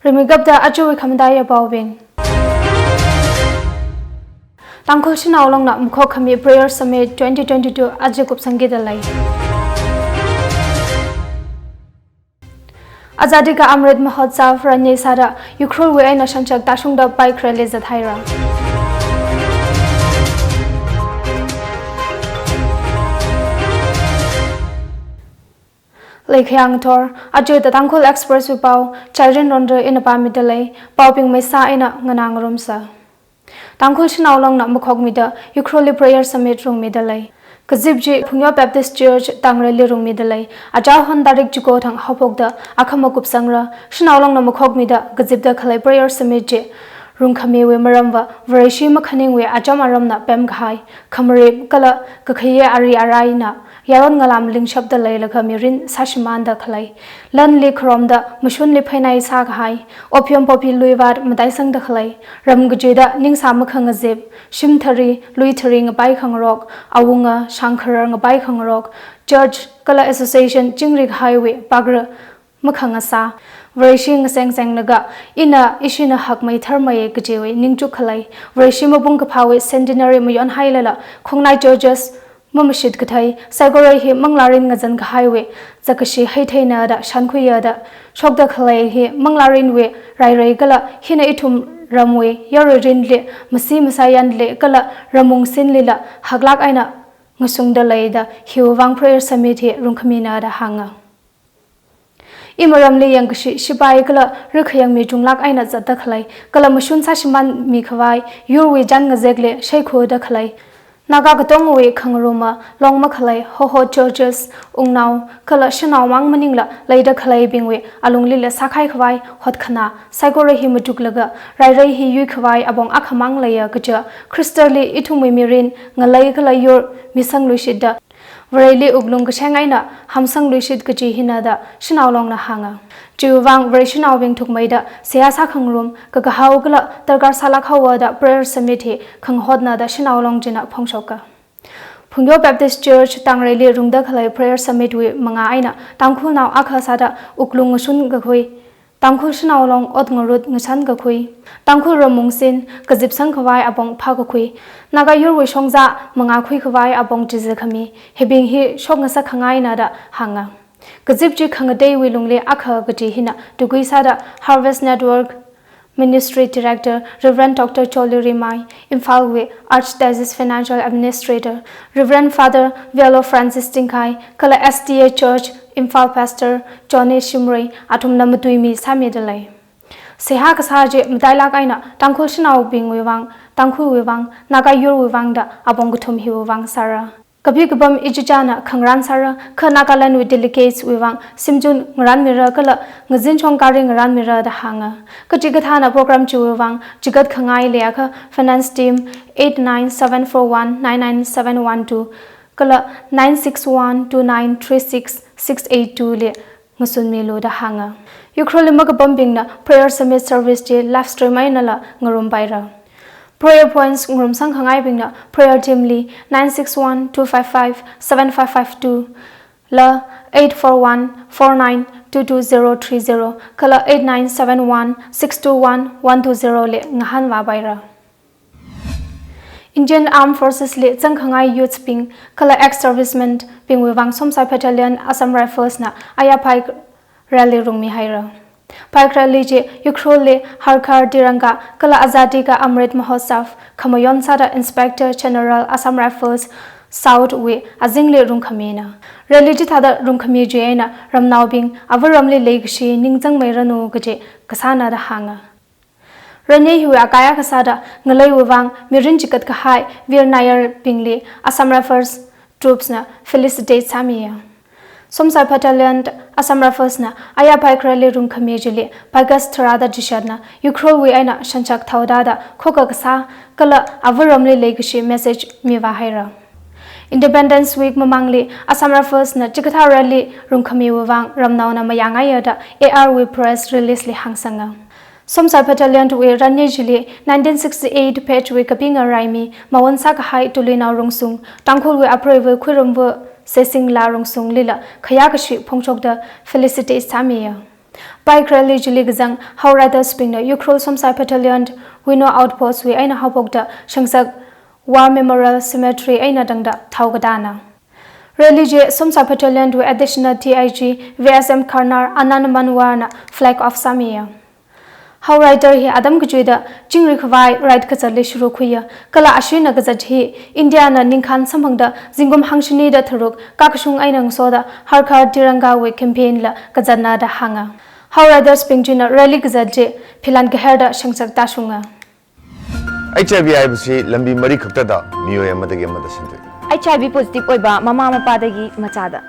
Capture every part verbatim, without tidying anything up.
Rimeikapta ajawui khamataiya paobing. Tangkhul Shanao Longna makhokkhami Prayer Summit twenty twenty-two aja kupsangkida lei. Azadi Ka Amrit Mahotsav ranei sāda Ukhrulwui eina Shanshak Tashungda bike rally zathaira. Leikhayang thor, aja The Tangkhul Express wui pao, Chairin Ronda ina pāmida lei, paobing maisā eina nganā ngarumsa. Tangkhul Shanao Longna makhokmida Ukhrulli Prayer Summit rungmida lei. Kazip chi Phungyo Baptist Church Tangrali rungmida lei. Achāhon tarik chiko thang haophokda akhama kupsangra. Shanao Longna makhokmida kazipda khalei Prayer Summit chi rungkhamiwui maramva Vareshi makhaningwui acham aramna pemkahai, khamarip kala kakhayei ari araina yaron ngalā malingshapda leilaga mirin sāshimānda khalei, lanli kharomda mashunli pheinai sākahai, opium poppy luivat mataisangda khalei, ram kachida ningsā makhangazip, shim thari, lui thari ngapai khangarok, awunga, shangkharar ngapai khangarok, church kala association chingri kahaiwui pakra makhangasā, Vareshi ngaseng senglaga, ina ishina hakmei tharmei kajiwui ningchuk khalei, Vareshi mapung kaphāwui centenary mayonhailala, khongnai churches mamashit kathei, saikora hi manglārin ngazan kahaiwui zakkashi heitheina da shankhuiya da shokda khalei hi manglārinwui rairei kala hina ithum ramwui yaruirinli, masi masaiyanli kala ramungsinlila haklāk eina ngasungda lei da hiwui vang Prayer Summit hi rungkhamina da hānga. Imaramli yangkashi shipai kala rikhayangmi chunglāk eina zatda khalei, kala mashun sāshimānmi khavai, yurwui chān ngazekli sheikhuda khalei, Naga katongwui khangaruma long makhalei, Hoho churches, Ungnao, kala Shanao mang maningla leida khaleibingwui alunglila sākhai khavai hotkhanā, saikora hi matuklaga, rairei hi yuikhavai apong akhamang leiya kaja, Khristali ithumwui mirin, ngalei kala yur misangluishitda, Vareli wuklung kasheng eina hamsangluishit kaji hina da Shanao Longna hānga. Chiwui vang Vareshinaobing thukmeida seihā sākhangarum, kakahao kala darkar sālāk haowa da Prayer Summit hi khangahotna da Shanao Long china phongshoka. Phungyo Baptist Church Tangrali rungda khalei Prayer Summit wui mangā eina Tangkhulnao akha sāda wuklung ngashun kakhui, Tangkhul Shanao Long ot ngarut ngashan kakhui, Tangkhul ramungsin kazipsang khavai apong phākakhui, Naga yurwui shongza mangā khui khavai apong chizi khami, hibing hi shokngasak khangaina da hānga. Kazip chi khangateiwui lungli akha kaji hina tukui sāda Harvest Network Ministry Director Reverend Doctor Choli Rimai, Imphalwui Archdiocese Financial Administrator Reverend Father Velo Francis Tingkhai, kala S D A Church Imphal Pastor Johnny Shimray athumna matuimi sāmida lei. Seihā kasā chi matailāk eina Tangkhul Shanaobingwui vang, Tangkhulwui vang, Naga yurwui vang da apong kathum hiwui vang sāra. Kapi kapam ichichāna khangarān sāra, kha Nagalandwui delegates wui vang simchun ngarānmira kala ngazinchong gari ngarānmira da hānga. Kachikathāna program chiwui vang chigat khangai leiakha finance team eight nine seven four one nine nine seven one two kala nine six one two nine three six six eight two li ngasunmilu da hānga. Ukhrulli makapambingna Prayer Summit service chi live stream einala ngarumpaira. Prayer points ngarumsang khangaibingna prayer team li nine six one two five five seven five five two la eight four one four nine two two zero three zero kala eight nine seven one six two one one two zero li ngahānvāpaira. Indian Armed Forces li zangkhangai youths bing kala ex-servicemen bingwui vang Somsai Battalion Assam Rifles na aya bike rally rungmihaira. Bike rally chi Ukhrulli Har Ghar Tiranga kala Azadi Ka Amrit Mahotsav khamayon sāda Inspector General Assam Rifles South wui azingli rungkhamina. Rally chithāda rungkhami chi eina ramnaobing avaramli leikashi ningzangmeiranu kaji kasāna da hānga. Rally hiwui akaya kasāda ngaleiwui vang mirin chigat kahai Veer Nair bingli Assam Rifles troops na felicitate sāmiya. Somsai Battalion Assam Rifles na aya bike rally rungkhami chili bikers tharāda chishatna Ukhrulwui eina Shanshak thaoda da khokkha kasā kala avaramli leikashi message mivāhaira. Independence Week mamangli Assam Rifles na chikathā rally rungkhamiwui vang ramnaona mayāngaiya da A R wui press release li hāngsanga. Somsai Battalion wui rally chili nineteen sixty-eight batch wui kapinga raimi mawan sākahai Tulinao Rungsung, Tangkhulwui apreiva Khuirumva Sesingla Rungsunglila khayākashi phongshokda felicitate sāmiya. Bike rally chili kazang Hau Riders bingna Ukhrul Somsai Battalion Wino Outpost wui eina haophokta shangsak War Memorial Cemetery eina tangda thaokatana. Rally chi Somsai Battalion wui Additional D I G V S M Karnar Anand Manwar na flag off sāmiya. Hau Rider hi atam kachuida chingri khavai ride kazatli shuru khuiya, kala ashina kazat hi India na ningkhān samphangda zingkum hangshini da tharuk kakashung eina ngasoda Har Ghar Tiranga wui campaign la kazatna da hānga. Hau Riders bing china rally kazat chi philan kaherda shangsak tāshunga. H I V ꯍꯥꯏꯕꯁꯤ ꯂꯝꯕꯤ ꯃꯔꯤ ꯈꯛꯇꯗ ꯃꯤꯑꯣꯏ ꯑꯃꯗꯒꯤ ꯑꯃꯗ ꯁꯟꯗꯣꯛꯏ꯫ H I V positive ꯑꯣꯏꯕ ꯃꯃꯥ ꯃꯄꯥꯗꯒꯤ ꯃꯆꯥꯗ꯫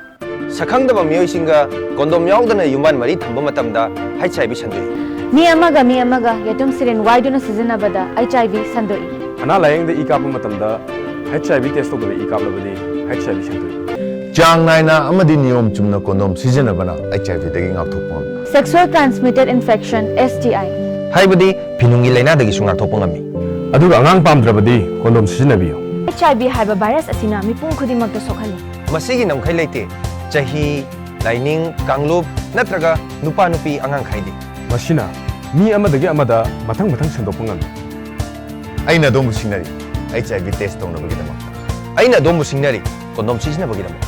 ꯁꯛꯈꯪꯗꯕ ꯃꯤꯑꯣꯏꯁꯤꯡꯒ condom ꯌꯥꯎꯗꯅ ꯌꯨꯝꯕꯥꯟ ꯃꯔꯤ ꯊꯝꯕ ꯃꯇꯝꯗ H I V ꯁꯟꯗꯣꯛꯏ꯫ ꯃꯤ ꯑꯃꯒ ꯃꯤ ꯑꯃꯒ ꯌꯦꯇꯨꯝ ꯁꯤꯔꯤꯟ ꯋꯥꯏꯗꯨꯅ ꯁꯤꯖꯤꯟꯅꯕꯗ H I V ꯁꯟꯗꯣꯛꯏ꯫ ꯑꯅꯥ ꯂꯥꯌꯦꯡꯗ ꯏ ꯀꯥꯞꯄ ꯃꯇꯝꯗ H I V test ꯇꯧꯗꯕ ꯏ ꯀꯥꯞꯂꯕꯗꯤ H I V ꯁꯟꯗꯣꯛꯏ꯫ ꯆꯥꯡ ꯅꯥꯏꯅ ꯑꯃꯗꯤ ꯅꯤꯌꯣꯝ ꯆꯨꯝꯅ condom ꯁꯤꯖꯤꯟꯅꯕꯅ H I V ꯗꯒꯤ ꯉꯥꯛꯊꯣꯛꯄ ꯉꯝꯃꯤ꯫ Sexual transmitted infection, S T I꯫ ꯍꯥꯏꯕꯗꯤ ꯐꯤꯅꯨꯡꯒꯤ ꯂꯥꯏꯅꯥꯗꯒꯤꯁꯨ ꯉꯥꯛꯊꯣꯛꯄ ꯉꯝꯃꯤ꯫ ꯑꯗꯨꯒ ꯑꯉꯥꯡ ꯄꯥꯝꯗ꯭ꯔꯕꯗꯤ condom ꯁꯤꯖꯤꯟꯅꯕꯤꯌꯨ꯫ H I V ꯍꯥꯏꯕ virus ꯑꯁꯤꯅ ꯃꯤꯄꯨꯝ ꯈꯨꯗꯤꯡꯃꯛꯇ ꯁꯣꯛꯍꯜꯂꯤ꯫ ꯃꯁꯤꯒꯤ ꯉꯝꯈꯩ ꯂꯩꯇꯦ꯫ ꯆꯍꯤ, ꯂꯥꯏꯅꯤꯡ, ꯀꯥꯡꯂꯨꯞ ꯅꯠꯇ꯭ꯔꯒ ꯅꯨꯄꯥ ꯅꯨꯄꯤ ꯑꯉꯥꯡ ꯈꯥꯏꯗꯦ꯫ ꯃꯁꯤꯅ ꯃꯤ ꯑꯃꯗꯒꯤ ꯑꯃꯗ ꯃꯊꯪ ꯃꯊꯪ ꯁꯟꯗꯣꯛꯄ ꯉꯝꯃꯤ꯫ ꯑꯩꯅ ꯑꯗꯣꯝꯕꯨ ꯁꯤꯡꯅꯔꯤ, H I V test ꯇꯧꯅꯕꯒꯤꯗꯃꯛ꯫ ꯑꯩꯅ ꯑꯗꯣꯝꯕꯨ ꯁꯤꯡꯅꯔꯤ, condom ꯁꯤꯖꯤꯟꯅꯕꯒꯤꯗꯃꯛ꯫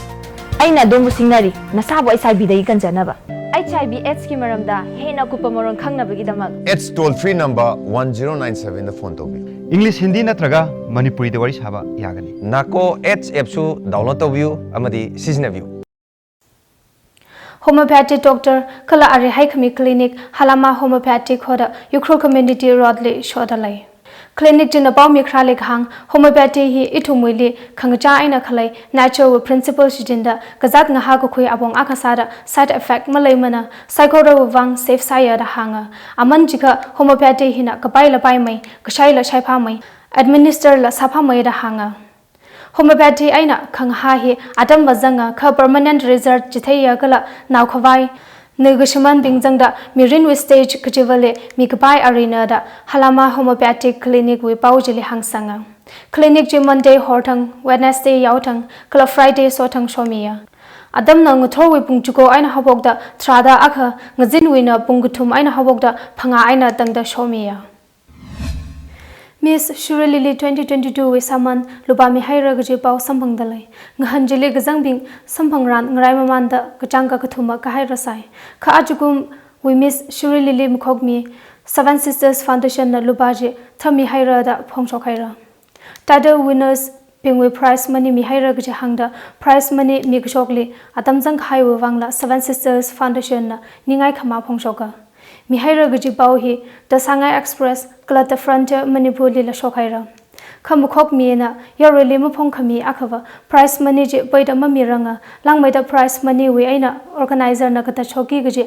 ꯑꯩꯅ ꯑꯗꯣꯝꯕꯨ ꯁꯤꯡꯅꯔꯤ, ꯅꯁꯥꯕꯨ H I V ꯗꯒꯤ ꯀꯟꯖꯅꯕ꯫ H I V AIDS ꯀꯤ ꯃꯔꯝꯗ ꯍꯦꯟꯅ ꯑꯀꯨꯞꯄ ꯃꯔꯣꯜ ꯈꯪꯅꯕꯒꯤꯗꯃꯛ AIDS toll free number one zero nine seven ꯗ phone ꯇꯧꯕꯤꯌꯨ꯫ English, Hindi ꯅꯠꯇ꯭ꯔꯒ ꯃꯅꯤꯄꯨꯔꯤꯗ ꯋꯥꯔꯤ ꯁꯥꯕ ꯌꯥꯒꯅꯤ꯫ NACO AIDS app ꯁꯨ download ꯇꯧꯕꯤꯌꯨ ꯑꯃꯗꯤ ꯁꯤꯖꯤꯟꯅꯕꯤꯌꯨ꯫ Homeopathy doctor ꯀꯂꯥ ꯑꯔꯤ ꯍꯥꯏꯈꯃꯤ clinic Halama Homeopathic ꯍꯣꯗ Ukhrul Community Road ꯂꯤ ꯁꯣꯗ ꯂꯩ꯫ Clinic ꯆꯤꯟꯅ ꯄꯥꯎꯃꯤ ꯈꯔꯥ ꯂꯩ ꯈꯥꯡ, homeopathy ꯍꯤ ꯏꯊꯨꯝ ꯋꯤꯂꯤ ꯈꯪꯆꯥ ꯑꯩꯅ ꯈꯂꯩ natural ꯋꯤ principle ꯁꯤꯖꯤꯟꯗ ꯀꯖꯥꯠ ꯉꯍꯥ ꯀꯈꯨꯏ ꯑꯕꯣꯡ ꯑꯥ ꯈꯁꯥꯗ side effect ꯃꯂꯩ ꯃꯅ psychora ꯋꯨ ꯋꯥꯡ safe ꯁꯥꯏꯌ ꯗ ꯍꯥꯡꯉ꯫ ꯑꯃꯟ ꯆꯤꯈ homeopathy ꯍꯤꯅ ꯀꯄꯥꯏ ꯂ ꯄꯥꯏ ꯃꯩ, ꯀꯁꯥꯏ ꯂ ꯁꯥꯏ ꯐꯥ ꯃꯩ, administer ꯂ ꯁꯥ ꯐꯥ ꯃꯩ ꯗ ꯍꯥꯡꯉ꯫ Homeopathy ꯑꯩꯅ ꯈꯪꯍꯥ ꯍꯤ ꯑꯇꯝꯕ ꯖꯪꯉ ꯈ permanent result ꯆꯤꯊꯩꯌ ꯀꯂ ꯅꯥꯎ ꯈꯋꯥꯏ ꯅꯤꯒ ꯁꯤꯃꯟ ꯕꯤꯡꯖꯪꯗ ꯃꯤꯔꯤꯟ ꯋꯤ stage ꯀꯆꯤꯕ ꯂꯦ ꯃꯤ ꯀꯄꯥꯏ ꯑꯔꯤꯅ ꯗ Halama Homeopathic Clinic ꯋꯤ ꯄꯥꯎ ꯆꯤꯂꯤ ꯍꯥꯡꯁꯪꯉ꯫ Clinic ꯆꯤ Monday ꯍꯣꯔꯊꯪ, Wednesday ꯌꯥꯎꯊꯪ, ꯀꯂ Friday ꯁꯣꯊꯪ ꯁꯣꯃꯤꯌ꯫ ꯑꯗꯝꯅ ꯉꯊꯣꯔ ꯋꯤ ꯄꯨꯡ ꯆꯨꯀꯣ ꯑꯩꯅ ꯍꯕꯣꯛꯗ ꯊ꯭ꯔꯥꯗ ꯑꯈ ꯉꯖꯤꯟ ꯋꯤꯅ ꯄꯨꯡ ꯀꯊꯨꯝ ꯑꯩꯅ ꯍꯕꯣꯛꯗ ꯐꯪꯉꯥ ꯑꯩꯅ ꯇꯪꯗ ꯁꯣꯃꯤꯌ꯫ Miss Shirui Lily twenty twenty-two ꯋꯤ ꯁꯥꯃꯟ ꯂꯨꯄꯥ ꯃꯤ ꯍꯩꯔ ꯀꯖꯤ ꯄꯥꯎ ꯁꯝꯐꯪꯗ ꯂꯩ꯫ ꯉꯍꯟ ꯖꯤꯂꯤ ꯀꯖꯪꯕꯤꯡ ꯁꯝꯐꯪ ꯔꯥꯟ ꯉꯔꯥꯏ ꯃꯃꯥꯟꯗ ꯀꯆꯥꯡ ꯀ ꯀꯊꯨꯝꯃ ꯀꯍꯩꯔ ꯁꯥꯏ꯫ ꯈ ꯑꯆꯨꯀꯨꯝ ꯋꯤ Miss Shirui Lily ꯃꯈꯣꯛ ꯃꯤ Seven Sisters Foundation ꯅ ꯂꯨꯄꯥ ꯖꯤ ꯊꯝ ꯃꯤ ꯍꯩꯔ ꯗ ꯐꯣꯡꯁꯣꯛ ꯍꯩꯔ꯫ Title winners ꯕꯤꯡꯋꯤ prize money ꯃꯤ ꯍꯩꯔ ꯀꯖꯤ ꯍꯥꯡꯗ prize money ꯃꯤ ꯀꯁꯣꯛꯂꯤ ꯑꯇꯝ ꯖꯪ ꯈꯥꯏꯋꯤ ꯋꯥꯡꯂ Seven Sisters Foundation ꯅ ꯅꯤꯡꯉꯥꯏ ꯈꯃꯥ ꯐꯣꯡꯁꯣꯛꯀ꯫ ꯃꯤ ꯍꯩꯔ ꯀꯖꯤ ꯄꯥꯎ ꯍꯤ The Sangai Express ꯀꯂ The Frontier Manipur ꯂꯤ ꯂ ꯁꯣꯛ ꯍꯩꯔ꯫ ꯈ ꯃꯈꯣꯛ ꯃꯤꯅ ꯌꯥꯎꯔꯣꯏꯂꯤ ꯃꯐꯣꯡ ꯈꯃꯤ ꯑꯈꯕ prize money ꯖꯤ ꯄꯩꯗ ꯃꯃꯤ ꯔꯪꯉ ꯂꯥꯡꯃꯩꯗ prize money ꯋꯤ ꯑꯩꯅ organizer ꯅ ꯀꯇ ꯁꯣꯛꯀꯤ ꯀꯖꯤ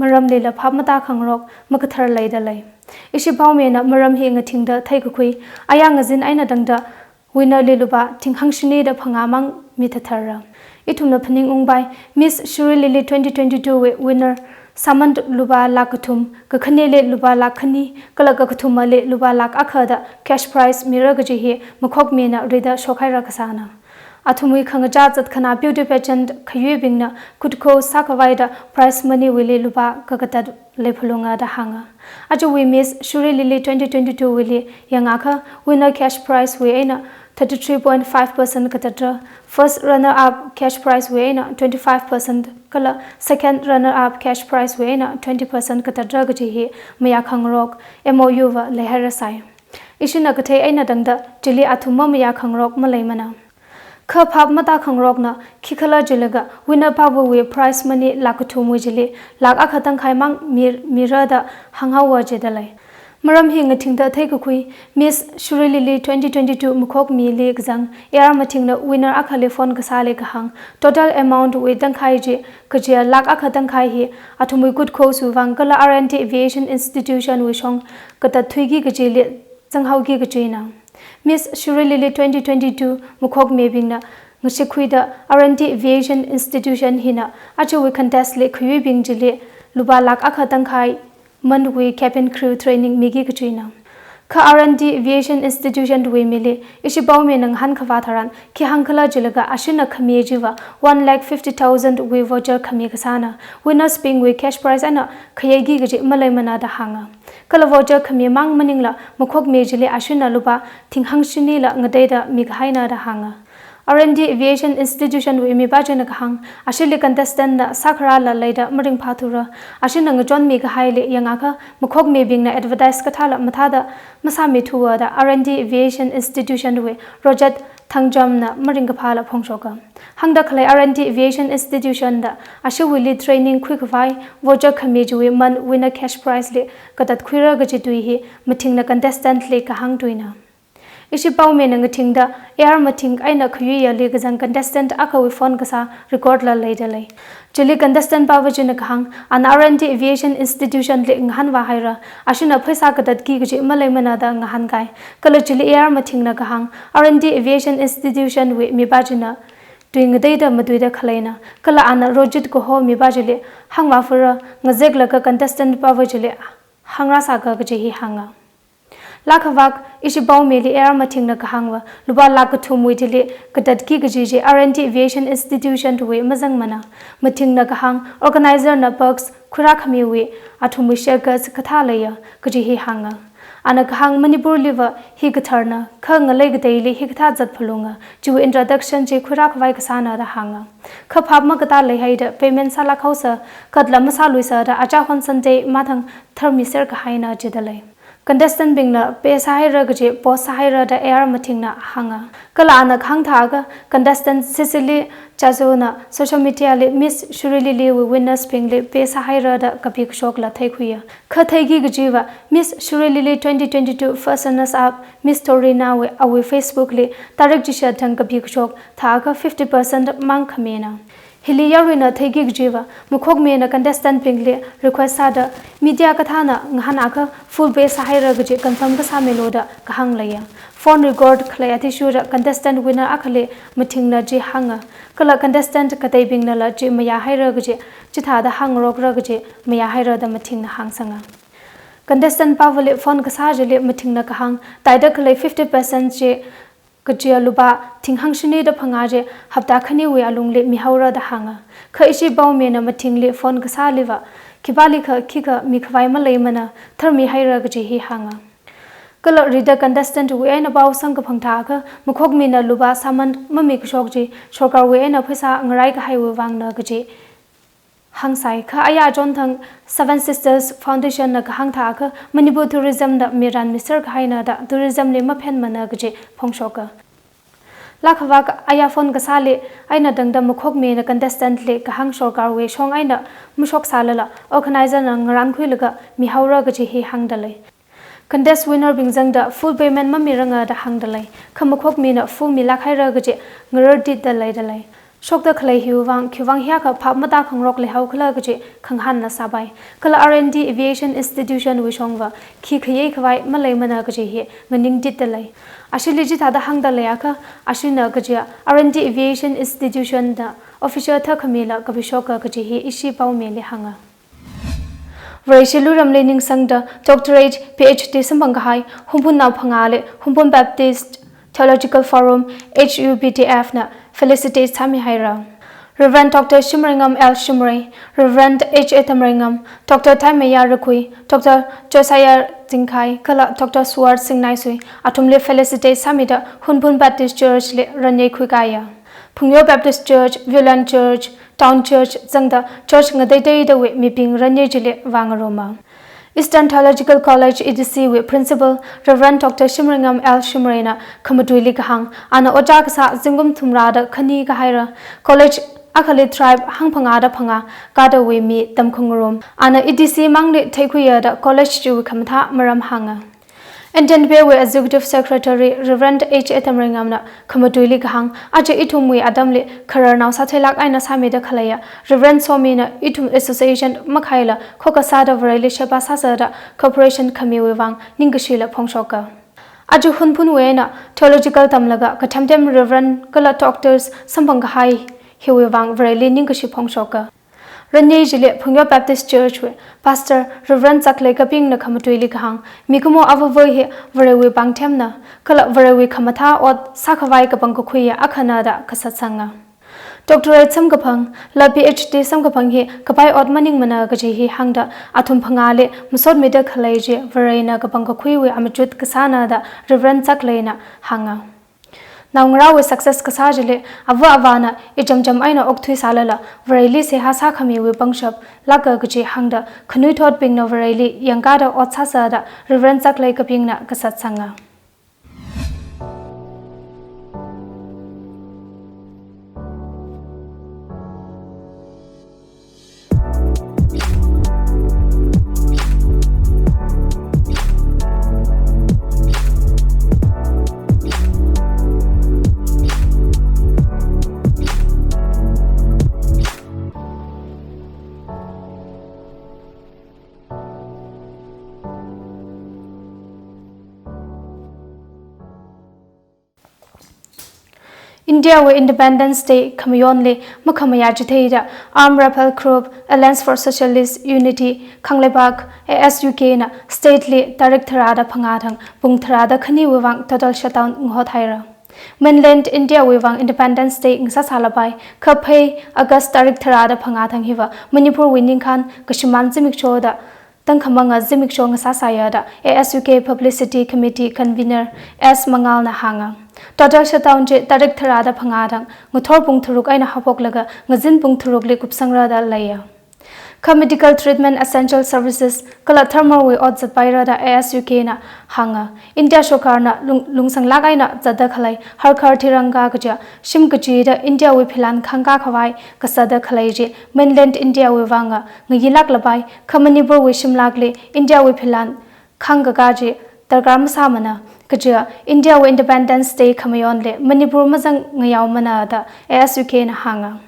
ꯃꯔꯝ ꯂꯤ ꯂ ꯐꯥꯞ ꯃꯇꯥ ꯈꯪꯔꯣꯛ ꯃꯀꯊꯔ ꯂꯩꯗ ꯂꯩ꯫ ꯏꯁꯤ ꯄꯥꯎ ꯃꯤꯅ ꯃꯔꯝ ꯍꯤ ꯉꯊꯤꯡꯗ ꯊꯩ ꯀꯈꯨꯏ ꯑꯌꯥ ꯉꯖꯤꯟ ꯑꯩꯅ ꯇꯪꯗ winner ꯂꯤ ꯂꯨꯄꯥ ꯊꯤꯡ ꯍꯪꯁꯤꯅꯤ ꯗ ꯐꯪꯉꯥ ꯃꯥꯡ ꯃꯤ ꯊꯥꯊꯔ꯫ ꯏꯊꯨꯝꯅ ꯐꯅꯤꯡ ꯎꯪꯕꯥꯏ Miss Shirui Lily twenty twenty-two ꯋꯤ winner ꯁꯥꯃꯟ ꯂꯨꯄꯥ ꯂꯥꯛ ꯀꯊꯨꯝ, ꯀꯈꯅꯤ ꯂꯤ ꯂꯨꯄꯥ ꯂꯥꯛ ꯈꯅꯤ, ꯀꯂ ꯀꯀꯊꯨꯝꯃ ꯂꯤ ꯂꯨꯄꯥ ꯂꯥꯛ ꯑꯈ ꯗ cash prize ꯃꯤꯔ ꯀꯖꯤ ꯍꯤ ꯃꯈꯣꯛ ꯃꯤꯅ ꯔꯤꯗ ꯁꯣꯛ ꯍꯩꯔ ꯀꯁꯥꯅ꯫ ꯑꯊꯨꯝꯋꯤ ꯈꯪꯉꯆꯥ ꯆꯠꯈꯅꯥ beauty pageant ꯈꯌꯨꯏꯕꯤꯡꯅ ꯈꯨꯠꯈꯣ ꯁꯥꯈꯋꯥꯏꯗ prize money ꯋꯤꯂꯤ ꯂꯨꯄꯥ ꯀꯀꯇꯠ ꯂꯦꯐꯨꯂꯨꯉꯥꯗ ꯍꯥꯡꯉ꯫ ꯑꯆꯨꯋꯤ Miss Shirui Lily twenty twenty-two ꯋꯤꯂꯤ ꯌꯥꯡꯉꯥꯈ winner cash prize ꯋꯤ ꯑꯩꯅ thirty-three point five percent ꯀꯇꯠꯇ꯭ꯔ, first runner up cash prize ꯋꯤ ꯑꯩꯅ twenty-five percent ꯀꯂ second runner up cash prize ꯋꯤ ꯑꯩꯅ twenty percent ꯀꯇꯠꯇ꯭ꯔ ꯀꯖꯤ ꯍꯤ ꯃꯌꯥ ꯈꯪꯔꯣꯛ M O U ꯋ ꯂꯩꯍꯥꯏꯔ ꯁꯥꯏ꯫ ꯏꯁꯤꯅ ꯀꯊꯩ ꯑꯩꯅ ꯇꯪꯗ ꯖꯤꯂꯤ ꯑꯊꯨꯝꯃ ꯃꯌꯥ ꯈꯪꯔꯣꯛ ꯃꯂꯩ ꯃꯅ꯫ ꯈ ꯐꯥꯞ ꯃꯇꯥ ꯈꯪꯔꯣꯛꯅ ꯈꯤꯈꯂ ꯖꯤꯂꯒ winner ꯄꯥꯕꯨꯋꯤ prize money ꯂꯥꯛ ꯀꯊꯨꯝꯋꯤ ꯖꯤꯂꯤ ꯂꯥꯛ ꯑꯈ ꯇꯪꯈꯥꯏ ꯃꯥꯡ ꯃꯤꯔ, ꯃꯤꯔꯗ ꯍꯪꯍꯥꯎꯋ ꯖꯦꯗ ꯂꯩ꯫ ꯃꯔꯝ ꯍꯤ ꯉꯊꯤꯡꯗ ꯊꯩ ꯀꯈꯨꯏ Miss Shirui Lily twenty twenty-two ꯃꯈꯣꯛ ꯃꯤꯂꯤ ꯀꯖꯪ ꯑꯦ ꯑꯥꯔ ꯃꯊꯤꯡꯅ winner ꯑꯈꯂꯤ phone ꯀꯁꯥꯂꯤ ꯀꯍꯥꯡ total amount ꯋꯤ ꯇꯪꯈꯥꯏ ꯖꯤ ꯀꯖꯤꯌꯥ ꯂꯥꯛ ꯑꯈ ꯇꯪꯈꯥꯏ ꯍꯤ ꯑꯊꯨꯝꯋꯤ ꯈꯨꯠꯈꯣ ꯁꯨꯋꯥꯡ ꯀꯂ R and T Aviation Institution ꯋꯤ ꯁꯣꯡ ꯀꯇꯠ ꯊꯨꯏꯒꯤ ꯀꯖꯤꯂꯤ ꯆꯪꯍꯥꯎꯒꯤ ꯀꯖꯤꯅ꯫ Miss Shirui Lily twenty twenty-two ꯃꯈꯣꯛ ꯃꯤꯕꯤꯡꯅ ꯉꯁꯤꯈꯨꯏꯗ R and T Aviation Institution ꯍꯤꯅ ꯑꯆꯨꯋꯤ contest ꯂꯤ ꯈꯨꯌꯨꯏꯕꯤꯡ ꯖꯤꯂꯤ ꯂꯨꯄꯥ ꯂꯥꯛ ꯑꯈ ꯇꯪꯈꯥꯏ ꯃꯟꯋꯤ cabin crew training ꯃꯤꯒꯤ ꯀꯖꯤꯅ꯫ Kha R and D Aviation Institution wui mili ishi paomina ngahānkhavā tharan, khi hāngkhala jilaga ashina khami chiva one lakh fifty thousand wui voucher khami kasāna, winners bingwui cash prize eina khayeiki kaji maleimana da hānga. Kala voucher khami mang maningla makhokmi chili ashina lupā thinghāng shinila ngateida mikahaina da hānga. R and D Aviation Institution wui mipā china kahāng, ashili contestant na sākharāla leida maringphāthura, ashina ngachonmi kahaili yangakha makhokmibingna advertise kathāla mathāda masāmithuwa da R and D Aviation Institution wui Rojat Thangjamna maringkaphāla phongshoka. Hāngda khalei R and D Aviation Institution da ashiwuili training khuikhavai voucher khami chiwui man winner cash prize li katatkhuira kaji tui hi mathingna contestant li kahāng tuina. Ishi paomina ngathingda A R Mathing eina Khayuiyali kazang contestant akhawui phone kasā record la leidalei. Chili contestant pāva china kahāng, ana R and D Aviation Institution li ngahānvāhaira, ashina pheisā katatki kaji maleimana da ngahānkai. Kala chili A R Mathingna kahāng, R and D Aviation Institution wui mipā china tui ngateida matuida khaleina, kala ana Rojit kaho mipā chili hāngvāfura, ngazeklaga contestant pāva chili hāngrāsāka kaji hi hānga. Lākhavak ishi paomili A R Mathingna kahāngva, lupā lakh kathumwui thili katatki kaji chi R and D Aviation Institution wui mazangmana. Mathingna kahāng, organizer na perks khuirākhamiwui athumwui share kas kathā leiya kaji hi hānga. Ana kahāng, Manipurliva hi katharna, kha ngalei kateili hikathā zat phalunga, chiwui introduction chi khuirākhavai kasāna da hānga. Kha phap makatā leihaida payment sālāk haosa, katla masāluisa da achahon Sunday mathang tharmiser kahaina jidalei. Contestant bingna pay sāhaira kaji post sāhaira da A R Mathingna hānga. Kala ana kahāng thākha contestant Cecily Chazona social media li Miss Shuri Lily wui winners bingli pay sāhaira da kapi kashokla theikhuiya. Kha theiki kajiva Miss Shuri Lily twenty twenty-two first runners up Miss Torina wui awui Facebook li tarik chishat thang kapi kashok thākha fifty percent mang khamina. Hili yaruina theiki kajiva, makhokmina contestant bingli request sāda, media kathāna ngahānakha full pay sāhaira kaji confirm kasāmilu da kahāng leiya. Phone record khalei athishurda contestant winner akhali Mathingna chi hānga. Kala contestant kateibingnala chi mayāhaira kaji, chithāda hāngrokra kaji mayāhaira da Mathingna hāngsanga. Contestant pāvali phone kasā chili Mathingna kahāng, taida khalei fifty percent chi kachia lupā thinghāng shini da phangā chi hapta khaniwui alungli mihaora da hānga. Kha ishi paomina Mathingli phone kasāliva, khipālikha khikha mikhavai maleimana, tharmihaira kaji hi hānga. Kala rida contestant wui eina pao samkaphang thākha, makhokmina lupā sāman mamikashok chi sorkarwui eina pheisā ngarai kahaiwui vangna kaji hāngsai. Kha aya chonthang Seven Sisters Foundation na kahāng thākha Manipur tourism da miran miser kahaina da tourism li maphenmana kaji phongshoka. Lākhavak aya phone kasāli eina tangda makhokmina contestant li kahāng sorkarwui shong eina mashok sālala organizer na ngarankhuilaga mihaora kaji hi hāngdalei. Contest winner bing zangda full payment mamiranga da hāngdalei. Kha makhokmina full milāk haira kaji ngarartitda leidalei. Shokda khalei hiwui vang, khiwui vang hiyākha phap matākhangarok leihaokhala kaji khangahānla sāpai. Kala R and D Aviation Institution wui shongva, khi khayei khavai maleimana kaji hi nganingtitdalei. Ashili chithāda hāngda leiakha, ashina kajiya R and D Aviation Institution da official thakhamila kapishoka kaji hi ishi paomili hānga. Vareshi luiramli ningsangda doctorate, P H D samphang kahai Hunphun nao phangāli Hunphun Baptist Theological Forum, H U B T F na felicitate sāmihaira. Reverend Doctor Shimreingam L Shimrei, Reverend H A Tamreingam, Doctor Thaimeiya Rakhui, Doctor Josiah Zingkhai, kala Doctor Suwar Singnaisui, athumli felicitate sāmida Hunphun Baptist Church li ranyei khuikaiya. Phungyo Baptist Church, Viewland Church, Town Church zangda church ngateiteidawui mibing ranyei chili vāngaruma. Eastern Theological College E T C wui Principal Reverend Doctor Shimreingam L Shimreina khamatuili kahāng, ana ojā kasā zingkum thumrāda khani kahaira, college akhali tribe hangphangāda phangā kadawui mi tamkhangarum. Ana E T C mangli theikhuiya da college chiwui khamathā maram hānga. N T N P wui Executive Secretary Reverend H A Tamreingamna khamatuili kahāng, aja ithumwui atamli khararnao sātheilāk eina sāmida khaleiya Reverend Somina ithum association makhaila khokha sāda Vareli sheba sāsāda cooperation khamiwui vang ningkashila phongshoka. Aja Hunphunwui eina theological tamlaga kathem them Reverend kala doctors samphang kahai hiwui vang Vareli ningkashi phongshoka. Ranyei chili Phungyo Baptist Church wui Pastor Reverend Chaklei Kapingna khamatuili kahāng, mikumo avāvā hi Varewui pāngthemna, kala Varewui khamathā ot sākhavai kapangkakhui akhana da kasatsanga. Doctorate samkaphang, la P H D samkaphang hi kapai ot maningmana kaji hi hāngda athum phangāli masotmida khalei chi Varena kapangkakhuiwui amachut kasāna da Reverend Chakleina hānga. Naongarāwui success kasā chili avā avāna ichamcham eina okthuisālala Vareli seihā sākhamiwui pangshap lāka kaji hāngda khanuithotbingna Vareli yangkāda ot sāsa da Reverend Chaklei Kapingna kasatsanga. India wui Independence Day khamayonli makhamayā chitheida Armed Rebel Group Alliance for Socialist Unity Khanglibak, A S U K na state li tarik tharāda phangā thang pung tharāda khaniwui vang total shutdown ngahothaira. Mainland India wui vang Independence Day ngasāsālapai, kha phei August tarik tharāda phangā thang hiva Manipur wui ningkhān kashimān zimiksho da tangkhamanga zimiksho ngasāsāya da A S U K Publicity Committee Convener S Mangal na hānga. Total shutdown chi tarik tharāda phangā thang ngathor pung tharuk eina haophoklaga ngazin pung tharukli kupsangra da leiya. Kha medical treatment essential services kala thermal wui ot zatpaira da A S U K na hānga. India sorkarna lung, lungsanglāk eina zatda khalei Har Ghar Tiranga kaja shim kachida India wui philan khangkā khavai kasāda khalei chi mainland India wui vanga ngayilāklapai, kha Manipur wui shimlākli India wui philan khangkakā chi darkar masāmana, kaja India wui Independence Day khamayonli Manipur mazang ngayaomana da A S U K na hānga.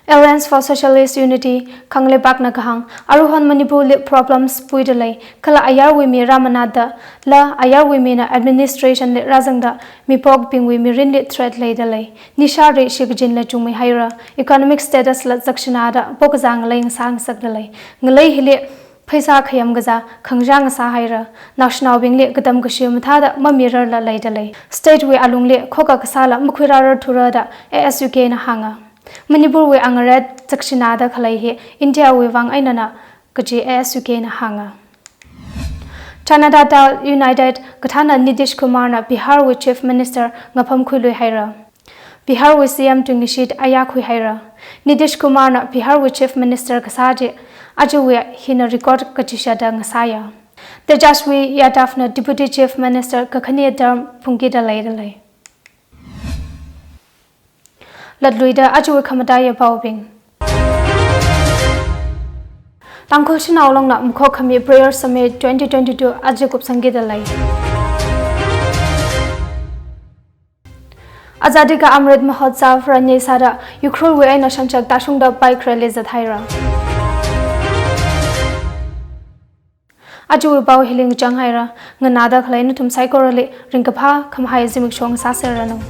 Alliance for Socialist Unity Khanglibak na kahāng, aruihon Manipur li problems puida lei, kala ayarwui mi rāmanatda, la ayarwui mina administration li rāzangda, mipokbingwui mirinli threat leida lei. Nisha ri shikachinla chungmeihaira, economic status la zakshināda pokazā ngalei ngasā ngasakda lei. Ngalei hili pheisā khayam kazā khangarā ngasāhaira, naoshinaobingli katam kashi mathāda mamirarla leida lei. State wui alungli khokkha kasāla makhuirārar thura da A S U K na hānga. Manipur wui angaret zakshināda khalei hi India wui vang einana kaji A S U K na hānga. Janata Dal United kathāna Nitish Kumar na Bihar wui Chief Minister ngaphamkhuiluihaira. Bihar wui C M tuingashit ayā khuihaira. Nitish Kumar na Bihar wui Chief Minister kasā chi ajawui hina record kachishāda ngasāya. Tejashwi Yadav na Deputy Chief Minister kakhane term phungkida leida lei. Latluida ajawui khamataiya paobing. Tangkhul Shanao Long na makhokkhami Prayer Summit twenty twenty-two aja kupsangkida lei. Azadi Ka Amrit Mahotsav ranyei sāda Ukhrul wui eina Shangshak Tashungda bike rally zathaira. Ajawui pao hili ngachanghaira, nganāda khalei nathum saikorali ringkaphā khamahai zimiksho ngasāserranu.